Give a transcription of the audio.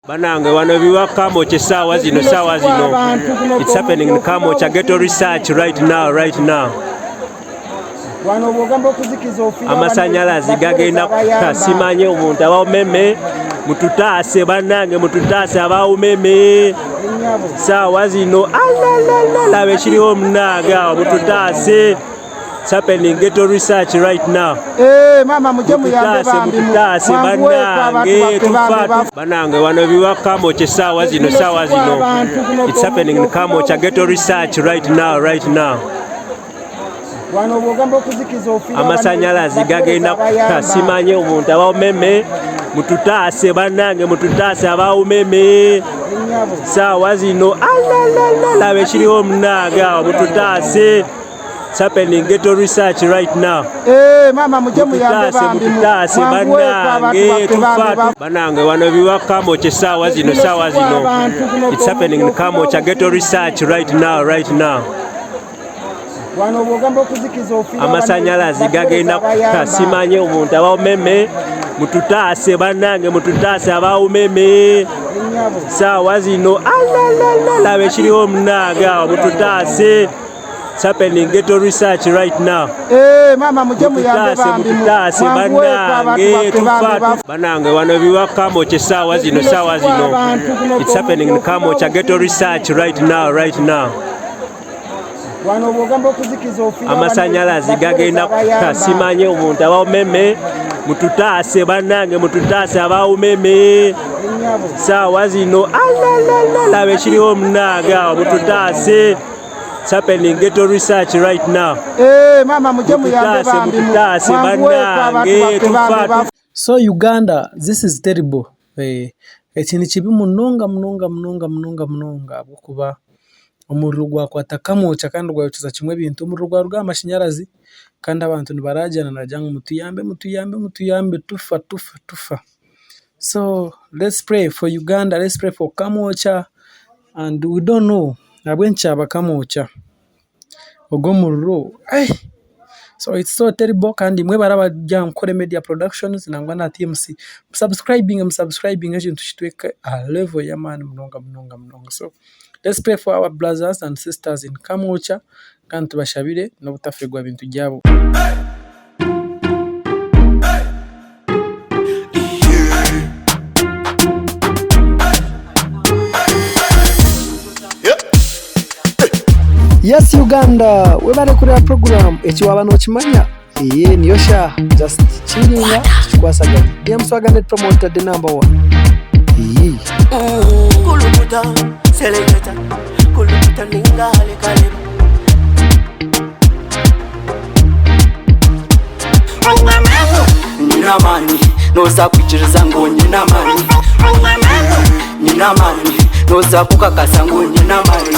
Banange wano biba Kamwokya esaawa zino saawa zino it's happening in Kamwokya ghetto research right now right now amasanyalazi gagenda kuka simanye omuntu aba umeme mututaase banange mututaase aba umeme saawa zino alalala laba ekiriho munange awo mututaase It's happening ghetto research right now. Eh, maama mujje muyambe Mututaase bambi mututaase mwanguweeko abantu banange baffe tufa bambi tu- banange wano biba Kamwokya esaawa zino saawa zino it's happening in Kamwokya ghetto research right now right now wano bw'ogamba okuzikiza ofiira amasanyalazi gagenda kuka simanye omuntu aba umeme mututaase banange mututaase aba umeme saawa zino alalala laba ekiriho munange awo mututaase It's happening ghetto research right now. Eh, maama mujje muyambe Mututaase bambi mututaase mwanguweeko abantu banange baffe tufa bambi tu- banange wano biba Kamwokya esaawa zino saawa zino it's happening in Kamwokya ghetto research right now right now wano bw'ogamba okuzikiza ofiira amasanyalazi gagenda kuka simanye omuntu aba umeme mututaase banange mututaase aba umeme saawa zino alalala laba ekiriho munange awo mututaase It's happening ghetto research right now. Eh, maama mujje muyambe Mututaase bambi mututaase mwanguweeko abantu banange baffe tufa bambi tu- banange wano biba Kamwokya esaawa zino saawa zino it's happening in Kamwokya ghetto research right now right now wano bw'ogamba okuzikiza ofiira amasanyalazi gagenda kuka simanye omuntu aba umeme mututaase banange mututaase aba umeme saawa zino alalala laba ekiriho munange awo mututaase It's happening ghetto research right now. Eh, maama mujje muyambe Mututaase bambi mututaase mwanguweeko abantu banange baffe tufa bambi tu- So Uganda this is terrible eki ni kibi munonga munonga munonga munonga munonga ahabw'okuba omuriro gwakwata Kamwokya kandi gwayokyeza kimwe ebintu, omuriro gwaruga aha mashanyarazi kandi abantu nibaragyana nibagira ngu mutuyambe mutuyambe mutuyambe tufa tufa tufa. So let's pray for Uganda, let's pray for Kamwokya and we don't know ahabw'enki kyaba Kamwokya ogu omuriro so it's so terrible kandi mwebare abari aha Nkore Media Productions nangwa na TMC musubscribinge musubscribinge ekintu kitweke aha level y'amaani munonga munonga munonga so let's pray for our brothers and sisters in Kamwokya kandi tubashabire n'obutafeerwa bintu byabo. Yes Uganda webare kureba program eki waba nokimanya eye niyo shaaha just chillinga tukikwasaganya DM Swagger Net Promoter the number one eye. Kulukuta, seleketa, kulukuta ninga hale Nyine amaani noza kwikiriza ngu nyine amaani Nyine amaani noza kukakasa ngu nyine amaani.